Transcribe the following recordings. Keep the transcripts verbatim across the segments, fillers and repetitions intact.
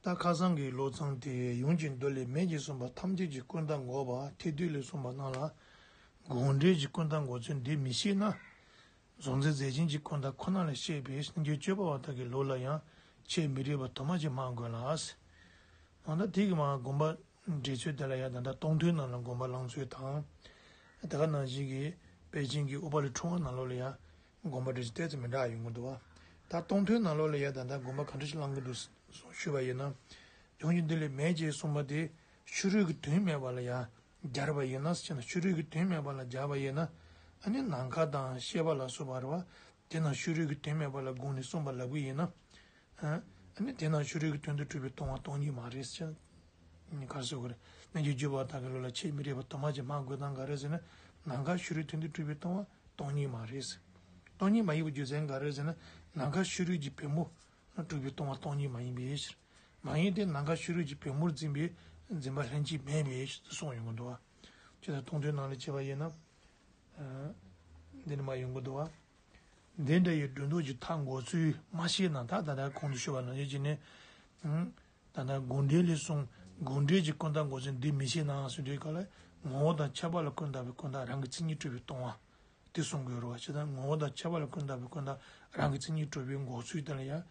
ད་ཁ་སང་གི་ཀློག་མཚམས་དེ། ཡོངས་ཀྱི་མདོ་ལས། མེད་ཅེས་གསུངས་པ་ཐམས་ཅད་ཀྱི་ཀུན་བཏགས་འགོག་པ་ཐེག་བསྡུས་ལས་གསུངས་པ་རྣམས་ལ་དགོངས་འགྲེལ་གྱི་ཀུན་བཏགས་འགོག་ཚུལ་འདི་མི་ཤེས་ན། གཟུང་འཛིན་རྫས་གཞན་གྱི་ཀུན་བཏགས་ཁོ་ན་ལ་བཤད་པའི་སངས་རྒྱས་སྤྱོད་པ་བ་དག་གི་ལུགས་ལ་ཡང་ཆེས་མི་རིགས་པ་དུ་མ་ཞིག་སྨྲ་དགོས་ལ། འོ་ན་དེ་གི་མ་དགོངས་པ་འགྲེལ་ཚུལ་དེ་ལ་ཡང་ད་ལྟ་སྟོང་ཐུན་ནང་ལ་དགོངས་པ་བླང་ཚུལ་དང་། དེ་ག་ནང་བཞིན་གྱི་པཎ་ཆེན་གྱི་ཨུཏྤལ་ཕྲེང་བ་ནང་ལོགས་ལ་ཡང་དགོངས་པ་འགྲེལ་ཚུལ་ཏོག་ཙམ་མི་འདྲ་ཡོང་གི་འདུག་བ། ད་སྟོང་ཐུན་ནང་ལོགས་ལ་ཡང་ད་ལྟ་དགོངས་པ་ག་འདྲ་ཞིག་བླང་གི་འདུག་གསུངས་ཞུས་པ་ཡིན་ན། ཡོངས་ཀྱི་མདོ་ལས། མེད་ཅེས་གསུངས་པ་དེ་ཕྱི་རོལ་གྱི་དོན་སྨྲས་པ་ལ་ཡང་སྦྱར་བ་ཡིན་ན་ཟེར་ན། ཕྱི་རོལ་གྱི་དོན་སྨྲས་པ་ལ་སྦྱར་བ་ཡིན་ན། ཨ་ནི་ནམ་མཁའ་དང་ཤེས་པ་ལ་སོགས་པ་རེད་བ། དེ་རྣམས་ཕྱི་རོལ་གྱི་དོན་སྨྲས་པ་ལ་དགོངས་ནས་གསུངས་པ་ལབ་ཀྱི་ཡིན་ན། ཨ་ནི་དེ་རྣམས་ཕྱི་རོལ་གྱི་དོན་དུ་གྲུབ་པའི་སྟོང་པ་སྟོང་ཉིད་མ་རེད་ཟེར། ག་རེ་ཟེར་དགོས་རེད། སངས་རྒྱས་སྤྱོད་པ་བ་དག་གི་ལུགས་ལ་ཆེས་མི་རིགས་པ་དུ་མ་ཞིག་སྨྲ་དགོས་སྟངས་ག་རེ་ཟེར་ན། ནམ་མཁའ་ཕྱི་རོལ་དོན་དུ་གྲུབ་པའི་སྟོང་པ་སྟོང་ཉིད་མ་རེད་ཟེར། སྟོང་ཉིད་མ་ཡིན་པའི་རྒྱུ་མཚན་ག་རེ་ཟེར་ན། ནམ་མཁའ་ཕྱི་རོལ་གྱི་བེམ་པོ་གྲུབ་པའི་སྟོང་པ་སྟོང་ཉིད་མ་ཡིན་པའི་ཕྱིར། མ་ཡིན་ཏེ། ནམ་མཁའ་ཕྱི་རོལ་གྱི་བེམ་པོར་འཛིན་པའི་འཛིན་པ་ལྷན་ཅིག་མེད་པའི་ཕྱིར་དུ་གསུངས་ཡོང་གི་འདུག་བ། ཇི་ལྟར་སྟོང་ཐུན་ནང་ལ་བྱས་པ་ཡིན་ན། འདི་ནི་མ་ཡོང་གི་འདུག་བ། འདི་འདྲ་ཡི་སྒྲོ་འདོགས་ཀྱི་མཐའ་འགོག་ཚུལ་མ་ཤེས་ན། ད་ད་ལྟ་གོང་དུ་ཞུས་པ་ནང་བཞིན་བྱས་ནས། ད་ལྟ་དགོངས་འགྲེལ་ལས་གསུངས། དགོངས་འགྲེལ་གྱི་ཀུན་བཏགས་འགོག་ཚུལ་འདི་མི་ཤེས་ན་ཟེར་དུས་སྐབས་ལ། ངོ་བོ་དང་ཁྱད་པར་ལ་ཀུན་བཏགས་པའི་ཀུན་བཏགས་རང་གི་མཚན་ཉིད་གྲུབ་པའི་སྟོང་པ་དེ་གསུང་དགོས་རེད་བ། ཇི་ལྟར་ངོ་བོ་དང་ཁྱད་པར་ལ་ཀུན་བཏགས་པའི་ཀུན་བཏགས་རང་གི་མཚན་ཉིད་གྲུབ་པའི་འགོག་ཚུལ་དེ་ལ་ཡང་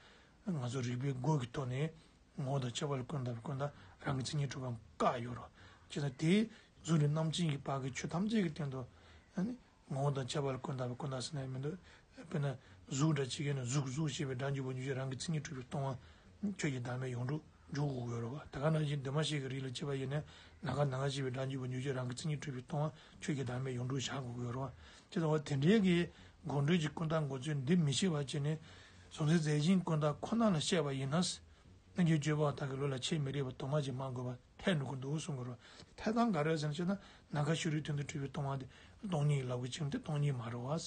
ང་ཚོ་རིགས་པའི་སྒོ་གི་ཐོག་ནས་ངོ་བོ་དང་ཁྱད་པར་ལ་ཀུན་བཏགས་པའི་ཀུན་བཏགས་རང་གི་མཚན་ཉིད་གྲུབ་པ་བཀག་ཡོད་རེད་བ། ཇི་ལྟར་དེའི་གཟུགས་ནས་རྣམ་མཁྱེན་གྱི་བར་གྱི་ཆོས་ཐམས་ཅད་ཀྱི་སྟེང་དུ། ཨ་ནི་ངོ་བོ་དང་ཁྱད་པར་ལ་ཀུན་བཏགས་པའི་ཀུན་བཏགས་ཟེར་ན་མི་འདུག་དཔེར་ན་གཟུགས་སྒྲ་ཇི་སྐད་ནས། གཟུགས་གཟུགས་ཞེས་པའི་སྒྲ་འཇུག་པ་འཇུག་བྱེད་རང་གི་མཚན་ཉིད་གྲུབ་པའི་སྟོང་པ་ཆོས་ཀྱི་བདག་མེད་ཡོངས་གྲུབ་འཇོག་དགོས་ཀྱི་ཡོད་རེད་བ། དེ་ག་ནང་བཞིན་འདུས་མ་བྱས་ཀྱི་རིགས་ལ་བྱས་པ་ཡིན་ན། ནམ་མཁའ་ནམ་མཁའ་ཞེས་པའི་སྒྲ་འཇུག་པ་འཇུག་བྱེད་རང་གི་མཚན་ཉིད་གྲུབ་པའི་སྟོང་པ་ཆོས་ཀྱི་བདག་མེད་ཡོངས་གྲུབ་བཞག་དགོས་ཀྱི་ཡོད་རེད་བ། ཅེས་དང་། འོ་དེ་འདྲའི་གི་དགོངས་འགྲེལ་གྱི་ཀུན་བཏགས་འགོག་ཚུལ་འདི་མི་ཤེས་པ་བྱས་ནས། གཟུང་འཛིན་རྫས་གཞན་ཀུན་བཏགས་ཁོ་ན་ལ་བཤད་པ་ཡིན་ན། སངས་རྒྱས་སྤྱོད་པ་བ་དག་གི་ལུགས་ལ་ཆེས་མི་རིགས་པ་དུ་མ་ཞིག་སྨྲ་དགོས་པ་ཐལ་འགྲོ་གི་འདུག་གསུང་གི་རེད། ཐལ་སྟངས་ག་རེ་ཟེར་ན། ཅེ་ན་ནམ་མཁའ་ཕྱི་རོལ་དོན་དུ་གྲུབ་པའི་སྟོང་པ་དེ་སྟོང་ཉིད་ལབ་དགོས་ཀྱི་ཡོད་དེ་སྟོང་ཉིད་མ་རེད་བ།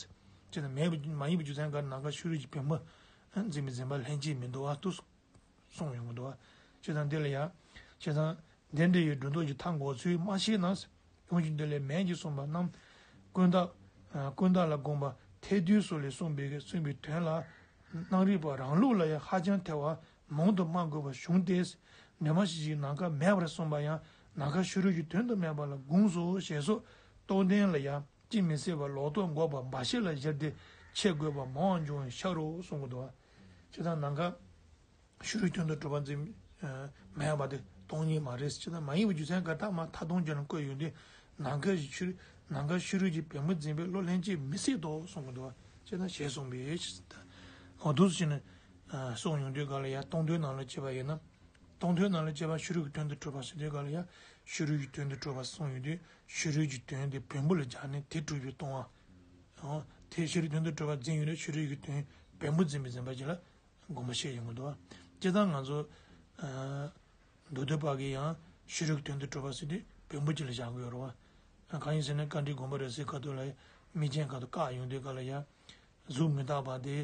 ཅེ་ན་མེད་པ་མ་ཡིན་པའི་རྒྱུ་མཚན་ག་རེ། ནམ་མཁའ་ཕྱི་རོལ་གྱི་བེམ་པོ་འཛིན་པའི་འཛིན་པ་ལྷན་ཅིག་མི་འདུག་བ་དུ་གསུངས་ཡོང་གི་འདུག་བ། ཅེ་ན་འདི་ལ་ཡང་། ཅེ་ན་འདི་འདྲ་ཡི་སྒྲོ་འདོགས་ཀྱི་མཐའ་འགོག་ཚུལ་མ་ཤེས་ན། ཡོངས་ཀྱི་མདོ་ལས། མེད་ཅེས་གསུངས་པ་རྣམས་ཀུན་བཏགས། ཀུན་བཏགས་ལ་དགོངས་པ་ཐེག་བསྡུས་སོགས་ལས་གསུངས་པའི་གསུངས་པའི་དོན་ལ། རྣམ་རིག་པ་རང་ལུགས་ལ་ཡང་ཧ་ཅང་ཐལ་བ་མང་དུ་སྨྲ་དགོས་པ་བྱུང་སྟེ། འདུས་མ་བྱས་ཀྱི་ནམ་མཁའ་མེད་པར་གསུངས་པ་ཡང་ནམ་མཁའ་ཕྱི་རོལ་གྱི་དོན་དུ་སྨྲས་པ་ལ་དགོངས་སོ་ཞེས་སོགས་རྟོགས་ལྡན་ལ་ཡང་ཅིས་མི་ཟད་པ་ལོག་རྟོག་འགོག་པ་འབའ་ཞིག་ལ་གཞིར་ཏེ་འཆད་དགོས་པ་མང་བ་འབྱུང་བའི་ཕྱིར་རོ་གསུང་གི་འདུག་བ། ཅེ་ན་ནམ་མཁའ་ཕྱི་རོལ་དོན་དུ་གྲུབ་པ་འཛིན་མེད་པ་དེ་སྟོང་ཉིད་མ་རེད། ཅེ་ན་མ་ཡིན་པའི་རྒྱུ་མཚན་ག་རེ། མཐའ་སྟོང་རྒྱུ་ནི་བཀོད་ཡོང་དུས། ནམ་མཁའ་ཕྱི་ནམ་མཁའ་ཕྱི་རོལ་གྱི་བེམ་པོ་འཛིན་པའི་བློ་ལྷན་ཅིག་མི་སྲིད་དོ་གསུང་གི་འདུག་བ། ཅེ་ན་ཞེས་གསུངས་པས། འོ་འདུག་སེ་བྱས་ནས་གསུངས་ཡོང་དུས་ག་ལ་ཡང་སྟོང་ཐུན་ནང་ལ་བྱས་པ་ཡིན་ན། སྟོང་ཐུན་ནང་ལ་བྱས་པ་ཕྱི་རོལ་གྱི་དོན་དུ་གྲུབ་པ་ཟེར་དུས་ག་ལ་ཡང་ཕྱི་རོལ་གྱི་དོན་དུ་གྲུབ་པ་གསུངས་ཡོང་དུས། ཕྱི་རོལ་གྱི་དོན་དེ་བེམ་པོ་ལ་སྦྱར་ནས་དེ་གྲུབ་པའི་སྟོང་པ། དེ་ཕྱི་རོལ་དོན་དུ་གྲུབ་པ་འཛིན་ཡོང་དུས་ཕྱི་རོལ་གྱི་དོན་བེམ་པོ་འཛིན་པའི་འཛིན་པ་ཅིག་ལ་དགོངས་པ་བཞེས་ཡོང་གི་འདུག་བ། སྤྱིར་བཏང་ང་ཚོ་མདོ་སྡེ་པ་གིས་ཡང་ཕྱི་རོལ་གྱི་དོན་དུ་གྲུབ་པ་ཟེར་དུས་བེམ་པོ་གཅིག་ལ་བཞག་གི་ཡོད་རེད་བ། གང་ཡིན་ཟེར་ན་དཀའ་འགྲེལ་དགོངས་པ་རབ་གསལ་ཁ་ཐུག་ལ་དམིགས་རྐྱེན་ཁ་ཐུག་བཀག་ཡོང་དུས་ག་ལ་ཡང་། གཟུགས་མི་རྟག་པ་དེ་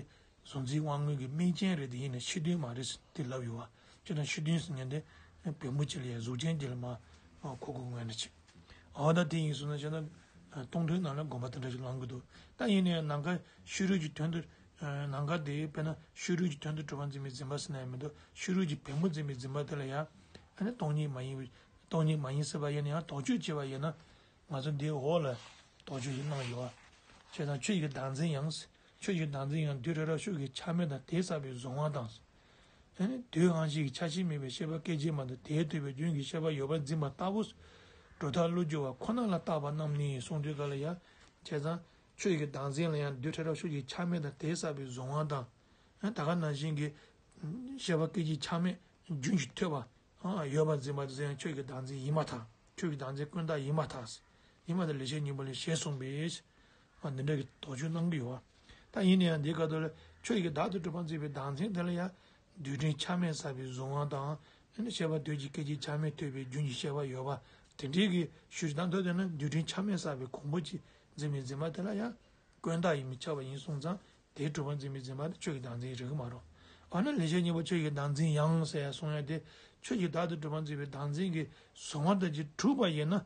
གཟུགས་འཛིན་དབང་མངོན་གྱི་དམིགས་རྐྱེན་རེད་དེ། ཡིན་ནའི་ཕྱི་དོན་མ་རེད་ཟེར་དེ་ལབ་ཡོད་བ། སྤྱིར་བཏང་ཕྱི་དོན་ཟེར་མཁན་དེ་བེམ་པོ་གཅིག་ལ་ཡང་གཟུགས་ཅན་གཅིག་ལ་མ་གོ་དགོས་ངེས་འདྲ་ཅིག་འོ་ད་དེ་ཡིན་སོང་ན་ཅེ་ན་སྟོང་ཐུན་ནང་ལ་དགོངས་པ་དེ་འདྲ་ཞིག་བླང་གི་འདུག་ད་ཡིན་ནའི་ནམ་མཁའ་ཕྱི་རོལ་གྱི་དོན་དུ། ནམ་མཁའ་དེ་དཔེར་ན་ཕྱི་རོལ་གྱི་དོན་དུ་གྲུབ་པ་འཛིན་པའི་འཛིན་པ་ཟེར་ན་ཡང་མི་འདུག་ཕྱི་རོལ་གྱི་བེམ་པོ་འཛིན་པའི་འཛིན་པ་དེ་ལ་ཡང་། ཨ་ནི་སྟོང་ཉིད་མ་ཡིན་པའི་སྟོང་ཉིད་མ་ཡིན་ཟེར་བ་ཡིན་ན་ཡང་དོགས་གཅོད་བྱས་པ་ཡིན་ན། ང་ཚོ་འདིའི་འོག་ལ་དོགས་གཅོད་ཞིག་གནང་ཡོད་བ། ཅེ་ན་ཆོས་ཀྱི་བདག་འཛིན་ཡང་། ཆོས་ཀྱི་བདག་འཛིན་ཡང་དུས་རེ་རེ་ཕྱོགས་ཀྱི་ཆ་མེད་དང་དེས་བསགས་པའི་གཟུང་བ་དང་། ཨ་ནི་དུས་དབང་ཤེས་ཀྱི་ཆ་ཤས་མེད་པའི་ཤེས་པ་སྐད་ཅིག་མ་དང་དེས་ཐོས་པའི་རྒྱུན་གྱི་ཤེས་པ་ཡོད་པར་འཛིན་པ་ལྟ་བུ། གྲུབ་མཐའ་བློ་སྦྱོར་བ་ཁོ་ན་ལ་བརྟག་པ་རྣམས་ནི་གསུངས་དུས་ག་ལ་ཡང་། བྱས་ཙང་ཆོས་ཀྱི་བདག་འཛིན་ལ་ཡང་དུས་རེ་རེ་ཕྱོགས་ཀྱི་ཆ་མེད་དང་དེས་བསགས་པའི་གཟུང་བ་དང་། ཨ་ནི་ད་ག་ནང་བཞིན་གྱི་ཤེས་པ་སྐད་ཅིག་ཆ་མེད་རྒྱུན་གྱིས་ཐོས་པ། ཡོད་པར་འཛིན་པ་དེ་ཚོ་ཡང་ཆོས་ཀྱི་བདག་འཛིན་ཡིན་མ་ཐག་ཆོས་ཀྱི་བདག་འཛིན་ཀུན་བཏགས་ཡིན་མ་ཐག་ཡིན་མ་ཐག་ལེགས་བཤད་སྙིང་པོ་ལས་ཞེས་གསུངས་པས། འདི་འདྲ་གི་དོགས་གཅོད་གནང་གི་ཡོད་བ། ད་ཡིན་ན་ཡང་འདིའི་སྐབས་དུ་ལ་ཆོས་ཀྱི་བདག་ཏུ་གྲུབ་པར་འཛིན་པའི་བདག་འཛིན་དེ་ལ་ཡང་། རྡུལ་ཕྲན་ཆ་མེད་བསགས་པའི་གཟུང་བ་དང་། ཨ་ནི་ཤེས་པ་དུས་ཀྱི་སྐད་ཅིག་ཆ་མེད་ཐོས་པའི་རྒྱུན་གྱི་ཤེས་པ་ཡོད་པ། དེ་འདྲའི་གི་ཤུལ་དང་དོན་དུ་ན་རྡུལ་ཕྲན་ཆ་མེད་བསགས་པའི་གོང་བུ་གཅིག་འཛིན་པའི་འཛིན་པ་དེ་ལ་ཡང་། ཀུན་བཏགས་ཡིན་མིན་ཁྱབ་པ་ཡིན་སོང་ཙང་དེའི་གྲུབ་པ་འཛིན་པའི་འཛིན་པ་དེ་ཆོས་ཀྱི་བདག་འཛིན་རིགས་མ་རུང་། འོ་ན་ལེགས་བཤད་སྙིང་པོ་ཆོས་ཀྱི་བདག་འཛིན་ཡང་ཟེར་ཡ་གསུང་ཡ་དེ་ཆོས་ཀྱི་བདག་ཏུ་གྲུབ་པ་འཛིན་པའི་བདག་འཛིན་གྱི་གཟུང་བ་དང་གཅིག་གྲུབ་པ་ཡིན་ན།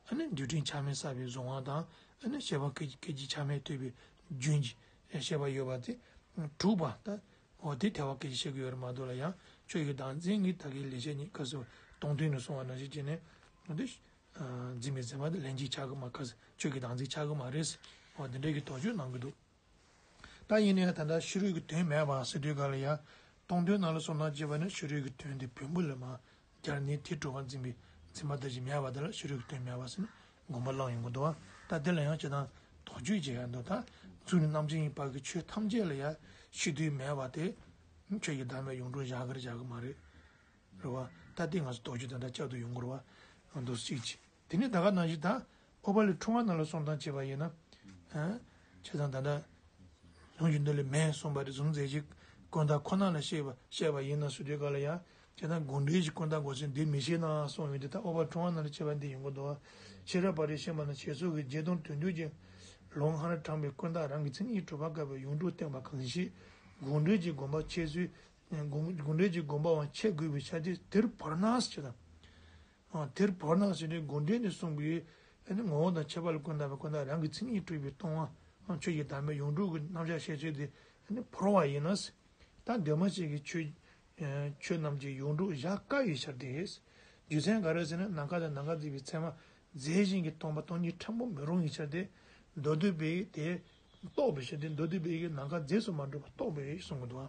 ཨ་ནི་རྡུལ་ཕྲན་ཆ་མེད་བསགས་པའི་གཟུང་བ་དང་ཨ་ནི་ཤེས་པ་སྐད་ཅིག་སྐད་ཅིག་ཆ་མེད་ཐོས་པའི་རྒྱུན་གྱི་ཤེས་པ་ཡོད་པ་དེ་གྲུབ་པ་ད། འོ་དེ་ཐལ་བ་སྐད་ཅིག་བཤད་ཀྱི་ཡོད་རེད་མ་གཏོགས་ལ་ཡང་ ཆོས་ཀྱི་བདག་འཛིན་གྱི་ད་གའི་ལེགས་བཤད་ཉིད་ག་ཟེར་སྟོང་ཐུན་ནས་གསུངས་པ་ནང་བཞིན་བྱས་ནས་འདི་འཛིན་པའི་འཛིན་པ་དེ་ལྷན་ཅིག་ཆགས་ཀྱི་མ་ག་ཟེར་ཆོས་ཀྱི་བདག་འཛིན་ཆགས་ཀྱི་མ་རེད་ཟེར་འོ་འདི་འདྲའི་གི་དོགས་གཅོད་གནང་གི་འདུག་ད་ཡིན་ན་ཡང་ད་ལྟ་ཕྱི་རོལ་གྱི་དོན་མེད་པ་ཟེར་དུས་ག་ལ་ཡང་སྟོང་ཐུན་ནང་ལ་གསུངས་སྟངས་བྱས་པ་ནི་ཕྱི་རོལ་གྱི་དོན་དེ་བེམ་པོ་ལས་མར་སྦྱར་ནས་དེ་གྲུབ་པར་འཛིན་པའི་འཛིན་པ་དེ་བཞིན་མེད་པ་དེ་ལ་ཕྱི་རོལ་གྱི་དོན་མེད་པ་ཟེར་ནས་དགོངས་པ་བླངས་ཡོང་གི་འདུག་བ། ད་དེ་ལ་ཡང་ཅི་དང་དོགས་གཅོད་བྱེད་ཡ་འདུག་ད་གཟུགས་ནས་རྣམ་མཁྱེན་ཡིན་པ་གི་ཆོས་ཐམས་ཅད་ལ་ཡང་ཕྱི་དོན་མེད་པ་དེ་ཆོས་ཀྱི་བདག་མེད་ཡོངས་གྲུབ་བཞག་གི་རེད་བཞག་གི་མ་རེད། རེད་བ། ད་དེ་ང་ཚོ་དོགས་གཅོད་དེ་འདྲ་བསྐྱར་དུ་ཡོང་གི་རེད་བ། འདུག་གཅིག་བྱས། དེ་ནས་ད་ག་ནང་བཞིན་ད་ཨོ་པ་ལི་ཕྲེང་བ་ནང་ལ་གསུངས་སྟངས་བྱས་པ་ཡིན་ན། ཨ། བྱས་ཙང་ད་ལྟ་ཡོངས་ཀྱི་འདུལ་བའི་མེས་གསུངས་པ་རེད། གཟུགས་རྫས་ཀྱི་ཀུན་བཏགས་ཁོ་ན་ལ་བཤད་པ་བཤད་པ་ཡིན་ན་ཟེར་དུས་ག་ལ་ཡང་བྱས་ཙང་དགོངས་འགྲེལ་གྱི་ཀུན་བཏགས་འགོག་ཚུལ་འདི་མི་ཤེས་ན་གསུངས་ཡོང་དུས་ད་ཨོ་པ་ལི་ཕྲེང་བ་ནང་ལ་བྱས་པ་འདི་ཡོང་གི་འདུག་ཤེས་རབ་པ་རིགས་ཤེས་པ་ན་ཞེ་སོགས་ཀྱི་རྗེས་ཟློས་དོན་བསྡུ་ཅིང་། ལུང་ཧ་ལ་དྲངས་པའི་ཀུན་བཏགས་རང་གི་མཚན་ཉིད་གྲུབ་པ་དགག་པའི་ཡོངས་གྲུབ་བསྟན་པ་གང་ཞིག་དགོངས་འགྲེལ་གྱི་དགོངས་པ་འཆད་ཚུལ། དགོངས་དགོངས་འགྲེལ་གྱི་དགོངས་པའང་འཆད་དགོས་པའི་ཕྱིར་ཏེ། དེར་བར་ན་ཟེར་དང་། དེར་བར་ན་ཟེར་ནས་དགོངས་འགྲེལ་ནས་གསུངས་པའི་ནི་ངོ་བོ་དང་ཁྱད་པར་ལ་ཀུན་བཏགས་པའི་ཀུན་བཏགས་རང་གི་མཚན་ཉིད་གྲུབ་པའི་སྟོང་པ། ཆོས་ཀྱི་བདག་མེད་ཡོངས་གྲུབ་ཀྱི་རྣམ་གཞག་བཤད་ཚུལ་དེ་ནི་བོར་བ་ཡིན་ན། ད་འདོད་མ་ཆེན་གྱི་ཆོས་ཆོས་རྣམས་ཀྱི་ཡོངས་གྲུབ་བཞག་དཀའ་བའི་ཕྱིར་ཏེ། རྒྱུ་མཚན་ག་རེ་ཟེར་ན་ནམ་མཁའ་དང་ནམ་མཁའ་མཛེས་པའི་ཚད་མ་རྫས་གཞན་གྱིས་སྟོང་པ་སྟོང་ཉིད་ཕྲན་བུ་མི་རུང་བའི་ཕྱིར་ཏེ། མདོ་སྡུད་པས་དེ་རྟོགས་པའི་ཕྱིར་ཏེ། མདོ་སྡུད་པས་ཀྱི་ནམ་མཁའ་རྫས་སུ་མ་གྲུབ་པ་རྟོགས་པས་གསུང་གི་འདུག་བ།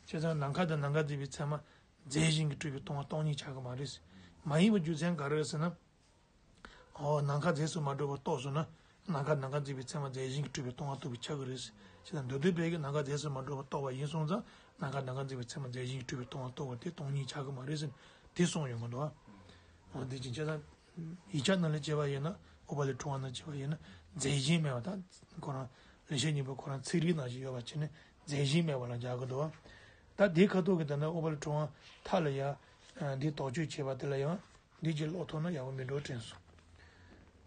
བྱས་ཙང་ནམ་མཁའ་དང་ནམ་མཁའ་མཛེས་པའི་ཚད་མ་རྫས་གཞན་གྱིས་གྲུབ་པའི་སྟོང་པ་སྟོང་ཉིད་ཆགས་ཀྱི་མ་རེད། མ་ཡིན་པའི་རྒྱུ་མཚན་ག་རེ་ཟེར་ན། འོ་ནམ་མཁའ་རྫས་སུ་མ་གྲུབ་པ་རྟོགས་སོང་ན། ནམ་མཁའ་ནམ་མཁའ་མཛེས་པའི་ཚད་མ་རྫས་གཞན་གྱིས་གྲུབ་པའི་སྟོང་པ་རྟོགས་པའི་ཆགས་ཀྱི་རེད། བྱས་ཙང་མདོ་སྡུད་པས་ཀྱི་ནམ་མཁའ་རྫས་སུ་མ་གྲུབ་པ་རྟོགས་པ་ཡིན་སོང་ཙང་ནམ་མཁའ་ནམ་མཁའ་མཛེས་པའི་ཚད་མ་རྫས་གཞན་གྱིས་གྲུབ་པའི་སྟོང་པ་རྟོགས་པ་དེ་སྟོང་ཉིད་ཆགས་ཀྱི་མ་རེད་ཟེར་ནས་དེ་གསུངས་ཡོང་གི་འདུག་བ། འོ་དེ་ཅིག་བྱས་ཙང་། ཡིག་ཆ་ནང་ལ་བྱས་པ་ཡིན་ན་ཨོ་པ་ལི་ཕྲེང་བ་ནང་བྱས་པ་ཡིན་ན་རྫས་གཞན་མེད་པ་དང་ཁོ་རང་ལེགས་བཤད་སྙིང་པོ་ཁོ་རང་ཚིག་རིས་ནང་བཞིན་ཡོད་པ་བྱས་ནས་རྫས་གཞན་མེད་པ་ལ་སྦྱར་གི་འདུག་བ། ད་དེའི་ཁ་ཐོག་གི་ད་ནི་ཨོ་པ་ལི་ཕྲེང་བ་མཐའ་ལ་ཡང་འདི་དོགས་གཅོད་བྱས་པ་དེ་ལ་ཡང་འདི་གྱི་ཀློག་ཐུབ་ན་ཡག་པོ་མིན་འགྲོ་དྲན་སོང་།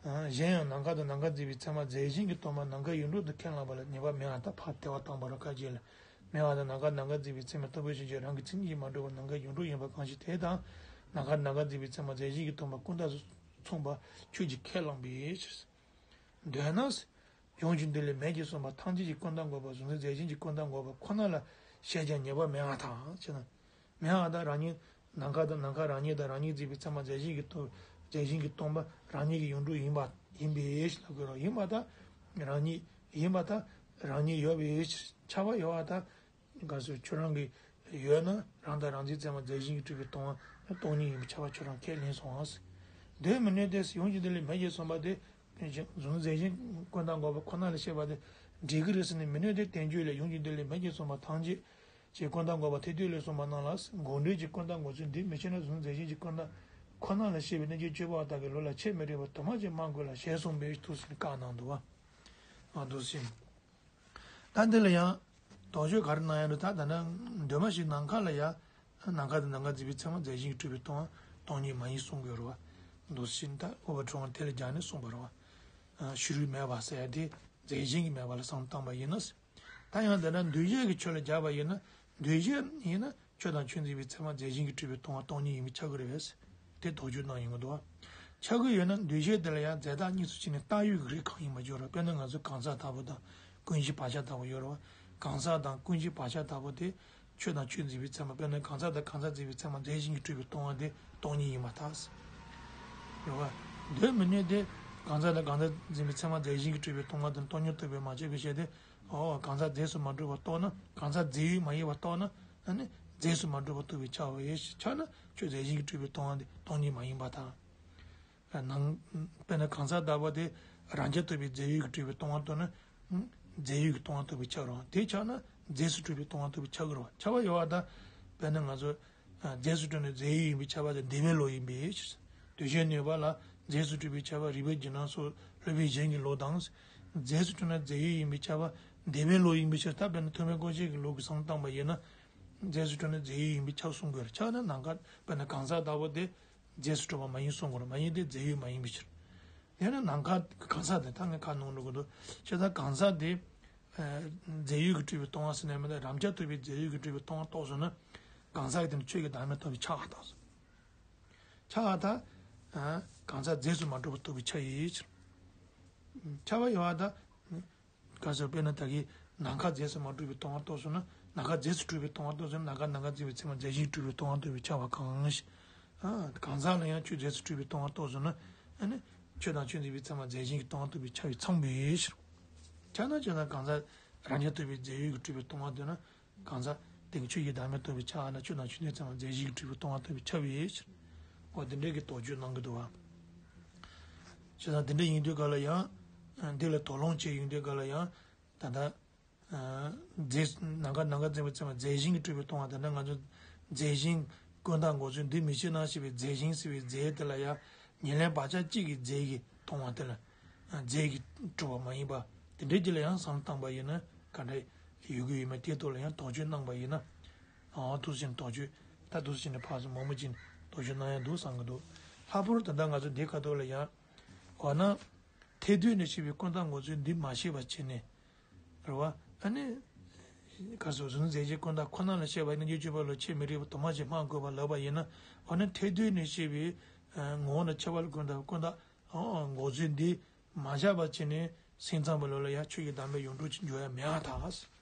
གཞན་ཡང་ནམ་མཁའ་དང་ནམ་མཁའ་མཛེས་པའི་ཚད་མ་རྫས་གཞན་གྱིས་སྟོང་པ་ནམ་མཁའ་ཡོངས་གྲུབ་ཏུ་ཁས་བླངས་པ་ལ་ཉེས་པ་མེད་པར་ཐལ། ཕར་དེ་བ་དང་པོ་ར་ཁ་ཅིག་ལ། མེད་པ་དང་ནམ་མཁའ་ནམ་མཁའ་མཛེས་པའི་ཚད་མ་རྟོག་པའི་ཕྱིན་ཅི་རང་གི་མཚན་ཉིད་ཀྱིས་མ་གྲུབ་པ་ནམ་མཁའ་ཡོངས་གྲུབ་ཡིན་པ་གང་ཞིག་དེ་དང་། ནམ་མཁའ་ནམ་མཁའ་མཛེས་པའི་ཚད་མ་རྫས་གཞན་གྱིས་སྟོང་པ་ཀུན་བཏགས་སུ་མཚུངས་པ་ཁྱོད་ཀྱིས་ཁས་བླངས་པའི་ཕྱིར། འདོད་ན། ཡོངས་ཀྱི་འདུལ་བའི་མེས་ཀྱིས་གསུངས་པ་ཐམས་ཅད་ཀྱི་ཀུན་བཏགས་འགོག་པ་གཟུགས་འཛིན་རྫས་གཞན་གྱི་ཀུན་བཏགས་འགོག་པ་ཁོ་ན་ལ་བཤད་ཀྱང་ཉེས་པ་མེད་པར་ཐལ། ཅེ་ན། མེད་པ་དང་རང་ཉིད་ནམ་མཁའ་དང་ནམ་མཁའ་རང་ཉིད་དང་རང་ཉིད་མཛེས་པའི་ཚད་མ་རྫས་གཞན་གྱིས་སྟོང་རྫས་གཞན་གྱིས་སྟོང་པ་རང་ཉིད་ཀྱི་ཡོངས་གྲུབ་ཡིན་པ་ཡིན་པའི་ཕྱིར་ལ་དགོས་རོགས། ཡིན་པ་དང་རང་ཉིད་ཡིན་པ་དང་རང་ཉིད་ཡོད་པའི་ཕྱིར་ཁྱབ་པ་ཡོད་པ་དང་། གལ་སྲིད་ཁྱོད་རང་གི་ཡོད་ན་རང་དང་རང་འཛིན་ཚད་མ་རྫས་གཞན་གྱིས་གྲུབ་པའི་སྟོང་པ་སྟོང་ཉིད་ཡིན་པའི་ཁྱབ་པ་ཁྱོད་རང་ཁས་ལེན་སོང་ཨང་། འདོད་མི་ནུས་ཏེ། ཡོངས་ཀྱི་འདུལ་བའི་མེས་ཀྱིས་གསུངས་པ་དེ་གཟུགས་འཛིན་རྫས་གཞན་ཀུན་བཏགས་འགོག་པ་ཁོ་ན་ལ་བཤད་པ་དེ་འགྲིག་གི་རེད་ཟེར་ནས་མི་ནུས་ཏེ། བསྟན་བཅོས་ལས་ཡོངས་ཀྱི་འདུལ་བའི་མེས་ཀྱིས་གསུངས་པ་ཐམས་ཅད་ཀྱི་ཀུན་བཏགས་འགོག་པ་ཐེག་བསྡུས་ལས་གསུངས་པ་རྣམས་ལ་དགོངས་འགྲེལ་གྱི་ཀུན་བཏགས་འགོག་ཚུལ་འདི་མི་ཤེས་ན་གཟུགས་འཛིན་རྫས་གཞན་གྱི་ཀུན་བཏགས་ཁོ་ན་ལ་བཤད་པའི་གནད་ཀྱི་དཔྱོད་པ་དག་གི་ལུགས་ལ་ཆེས་མི་འགྲིག་པ་དུ་མ་ཅིག་སྨྲ་དགོས་ལ་ཞེས་གསུངས་པའི་དུས་སུ་བཀའ་གནང་འདུག་བ། ཨ་འདུག་ཟིན། ད་འདི་ལ་ཡང་དོགས་གཅོད་ག་རེ་གནང་ཡ་འདུག་ད་ད་ནི་འདོད་མ་ཞིག་ནམ་མཁའ་ལ་ཡ། ནམ་མཁའ་དང་ནམ་མཁའ་མཛེས་པའི་ཚད་མ་རྫས་གཞན་གྱིས་གྲུབ་པའི་སྟོང་པ་སྟོང་ཉིད་མ་ཡིན་གསུང་དགོས་རེད་བ། འདུག་ཟིན། ད་ཨོ་པ་ལི་ཕྲེང་བ་དེ་ལ་སྦྱར་ནས་གསུངས་པ་རེད་བ། ཕྱི་རོལ་མེད་པ་ཟེར་ཡ་དེ་རྫས་གཞན་གྱིས་མེད་པ་ལ་བསམ་བཏང་པ་ཡིན་ན། ད་ཡང་དེ་འདྲ་འདུས་བྱས་ཀྱི་ཆོས་ལ་སྦྱར་བ་ཡིན་ན། འདུས་བྱས་ཡིན་ན་ཁྱོད་དང་ཁྱོད་མཛེས་པའི་ཚད་མ་རྫས་གཞན་གྱིས་གྲུབ་པའི་སྟོང་པ་སྟོང་ཉིད་ཡིན་པས་ཁྱབ་ཀྱི་རེད་པས། དེ་དོགས་གཅོད་གནང་ཡོང་གི་འདུག་བ། ཁྱབ་ཀྱི་ཡོད་ན་འདུས་བྱས་དེ་ལ་ཡང་རྫས་བཏགས་གཉིས་སུ་ཕྱེ་ནས་བཏགས་ཡོད་ཀྱི་རིགས་གང་ཡིན་པ་སྦྱོར་བ། དཔེར་ན་ང་ཚོས་གང་ཟག་ལྟ་བུ་དང་ཀུན་གཞི་བག་ཆགས་ལྟ་བུ་ཡོད་རེད་བ། གང་ཟག་དང་ཀུན་གཞི་བག་ཆགས་ལྟ་བུ་དེ་ཁྱོད་དང་ཁྱོད་མཛེས་པའི་ཚད་མ། དཔེར་ན་གང་ཟག་དང་གང་ཟག་མཛེས་པའི་ཚད་མ་རྫས་གཞན་གྱིས་གྲུབ་པའི་སྟོང་པ་དེ་སྟོང་ཉིད་ཡིན་པར་ཐལ། རེད་བ། འདོད་མི་ནུས་ཏེ། གང་ཟག་དང་གང་ཟག་མཛེས་པའི་ཚད་མ་རྫས་གཞན་གྱིས་གྲུབ་པའི་སྟོང་པ་དེ་སྟོང་ཉིད་རྟོགས་པས་མ་ཁྱབ་པའི་ཕྱིར་ཏེ། ཨོ། གང་ཟག་རྫས་སུ་མ་གྲུབ་པ་རྟོགས་ན། གང་ཟག་རྫས་ཡོད་མ་ཡིན་པ་རྟོགས་ན། ཨ་ནི་རྫས་སུ་མ་གྲུབ་པ་རྟོགས་པས་ཁྱབ་པ་ཡིན་ཕྱིར་ན། ཁྱོད་རྫས་གཞན་གྱིས་གྲུབ་པའི་སྟོང་པ་དེ་སྟོང་ཉིད་མ་ཡིན་པར་ཐལ། ནང་། དཔེར་ན་གང་ཟག་ལྟ་བུ་དེ་རང་རྐྱ་ཐུབ་པའི་རྫས་ཡོད་ཀྱིས་གྲུབ་པའི་སྟོང་པ་རྟོགས་ན། རྫས་ཡོད་ཀྱི་སྟོང་པ་ཐུབ་པས་ཁྱབ་རུང་དེ་ཁྱབ་ན་རྫས་སུ་གྲུབ་པའི་སྟོང་པ་ཐུབ་པས་ཁྱབ་ཀྱི་རེད་བ། ཁྱབ་པ་ཡོད་པ་དང་། དཔེར་ན་ང་ཚོ། རྫས་སུ་གྲུབ་ནས་རྫས་ཡོད་ཡིན་པས་ཁྱབ་པ་དེ་འདས་པའི་བློ་ཡིན་པའི་ཕྱིར། འདུས་བྱས་གནས་པ་ལ་རྫས་སུ་གྲུབ་པས་ཁྱབ་པ་རིག་པའི་འཇིགས་སྣང་སོགས་སློབ་དཔོན་གཞན་གྱི་ལུགས་དང་། རྫས་སུ་གྲུབ་ན་རྫས་ཡོད་ཡིན་པས་ཁྱབ་པ་འདས་པའི་བློ་ཡིན་པའི་ཕྱིར། ད་དཔེར་ན་ཐོགས་མེད་སྐུ་མཆེད་ཀྱི་ལུགས་ཀྱི་བསམ་བཏང་པ་ཡིན་ན། རྫས་སུ་གྲུབ་ན་རྫས་ཡོད་ཡིན་པས་ཁྱབ་གསུང་དགོས་རེད། ཁྱབ་ན་ནམ་མཁའ་དཔེར་ན་གང་ཟག་ལྟ་བུ་དེ་རྫས་སུ་གྲུབ་པ་མ་ཡིན་གསུང་དགོས་རེད། མ་ཡིན་ཏེ་རྫས་ཡོད་མ་ཡིན་པའི་ཕྱིར། དེ་ནི་ནམ་མཁའ་གང་ཟག་དེ་ད་ངས་ཁ་ནང་འགྲོ་གི་འདུག་ཅེས་ད་གང་ཟག་དེ། རྫས་ཡོད་ཀྱིས་གྲུབ་པའི་སྟོང་པ་ཟེར་ནས་མི་འདུག་རང་རྐྱ་ཐུབ་པའི་རྫས་ཡོད་ཀྱིས་གྲུབ་པའི་སྟོང་པ་རྟོགས་སོང་ན། གང་ཟག་དེ་ནི་ཆོས་ཀྱི་བདག་མེད་རྟོགས་པས་ཁྱབ་པར་ཐལ། ཁྱབ་པར་ཐལ། གང་ཟག་རྫས་སུ་མ་གྲུབ་པ་རྟོགས་པས་ཁྱབ་པའི་ཕྱིར། ཁྱབ་པ་ཡོད་པར་ཐལ། ག་ཟེར་དཔེར་ན་ད་གིན་ནམ་མཁའ་རྫས་སུ་མ་གྲུབ་པའི་སྟོང་པ་རྟོགས་སོང་ན། ནམ་མཁའ་རྫས་སུ་གྲུབ་པའི་སྟོང་པ་རྟོགས་ཟེར་ན། ནམ་མཁའ་ནམ་མཁའ་འཛིན་པའི་ཚད་མ་རྫས་གཞན་གྱིས་གྲུབ་པའི་སྟོང་པ་རྟོགས་པའི་ཁྱབ་པ་གང་ཞིག་ཨ། གང་ཟག་ལ་ཡང་ཆོས་རྫས་སུ་གྲུབ་པའི་སྟོང་པ་རྟོགས་ཟེར་ན། ཨ་ནི་ཆོས་དང་ཆོས་འཛིན་པའི་ཚད་མ་རྫས་གཞན་གྱིས་སྟོང་པ་རྟོགས་པའི་ཁྱབ་པས་ཚངས་པའི་ཕྱིར། ཁྱབ་ན་ཁྱབ་ན་གང་ཟག་རང་རྐྱ་རྟོག་པའི་རྫས་ཡོད་ཀྱིས་གྲུབ་པའི་སྟོང་པ་འདོད་ན། གང་ཟག་དེ་གི་ཆོས་ཀྱི་བདག་མེད་རྟོགས་པའི་ཆ་ན་ཆོས་དང་ཆོས་འཛིན་ཚད་མ་རྫས་གཞན་གྱིས་གྲུབ་པའི་སྟོང་པ་རྟོགས་པའི་ཁྱབ་པའི་ཕྱིར། འོ་དེ་འདྲའི་གི་དོགས་གཅོད་གནང་གི་འདུག་བ། བྱས་ཙང་དེ་འདྲ་ཡིན་དུས་ག་ལ་ཡང་། འདི་ལ་དོགས་སློང་བྱས་ཡོང་དུས་ག་ལ་ཡང་། ད་ལྟ། རྫས། ནམ་མཁའ་ནམ་མཁའ་འཛིན་པའི་ཚད་མ་རྫས་གཞན་གྱིས་གྲུབ་པའི་སྟོང་པ། ད་ལྟ་ང་ཚོ་རྫས་གཞན་ཀུན་བཏགས་འགོག་ཚུལ་འདི་མི་ཕྱེད་ན་ཞེས་པའི་རྫས་གཞན་ཟེར་བའི་རྫས་དེ་ལ་ཡང་ཉེར་ལེན་བག་ཆགས་གཅིག་གི་རྫས་ཀྱིས་སྟོང་པ་དེ་ལ་རྫས་ཀྱིས་གྲུབ་པ་མ་ཡིན་པ། དེ་འདྲའི་རྒྱུ་ལ་ཡང་བསམ་བློ་བཏང་པ་ཡིན་ན་ག་འདྲ་ཡོད་ཀྱི་ཡོད་མེད་དེའི་ཐོག་ལ་ཡང་དོགས་གཅོད་གནང་པ་ཡིན་ན། ཨ་འདུག་སེ་བྱས་ནས་དོགས་གཅོད། ད་འདུག་སེ་བྱས་ནས་ཕར་ཚུར་མང་པོ་བྱས་ནས་དོགས་གཅོད་གནང་ཡ་འདུག་བསམ་གྱི་འདུག་ལྷག་པར་ད་ལྟ་ང་ཚོ་འདིའི་ཁ་ཐོག་ལ་ཡང་། འོ་ན། ཐལ་འདོད་ནས་སྐྱེས་པའི་ཀུན་བཏགས་འགོག་ཚུལ་འདི་མ་ཤེས་པ་བྱས་ནས། རེད་བ། ཨ་ནི། ག་སོ་གཟུགས་འཛིན་རྫས་ཀྱི་ཀུན་བཏགས་ཁོ་ན་ལ་བཤད་པ་ཡིན་ན། རྣལ་འབྱོར་སྤྱོད་པ་ལ་ཆེས་མི་རིགས་པ་དུ་མ་ཞིག་སྨྲ་དགོས་པ་ལབ་པ་ཡིན་ན། འོ་ན་ཐལ་འདོད་ནས་སྐྱེས་པའི་ངོ་བོ་དང་ཁྱད་པར་ལ་ཀུན་བཏགས་ཀུན་བཏགས་འགོག་ཚུལ་འདི་མ་བཞག་པ་བྱས་ནས་སེམས་ཙམ་པ་ལོ་ལ་ཡང་ཆོས་ཀྱི་བདག་མེད་ཡོངས་གྲུབ་ཅིག་འཇོག་ཡ་མེད་པར་ཐལ།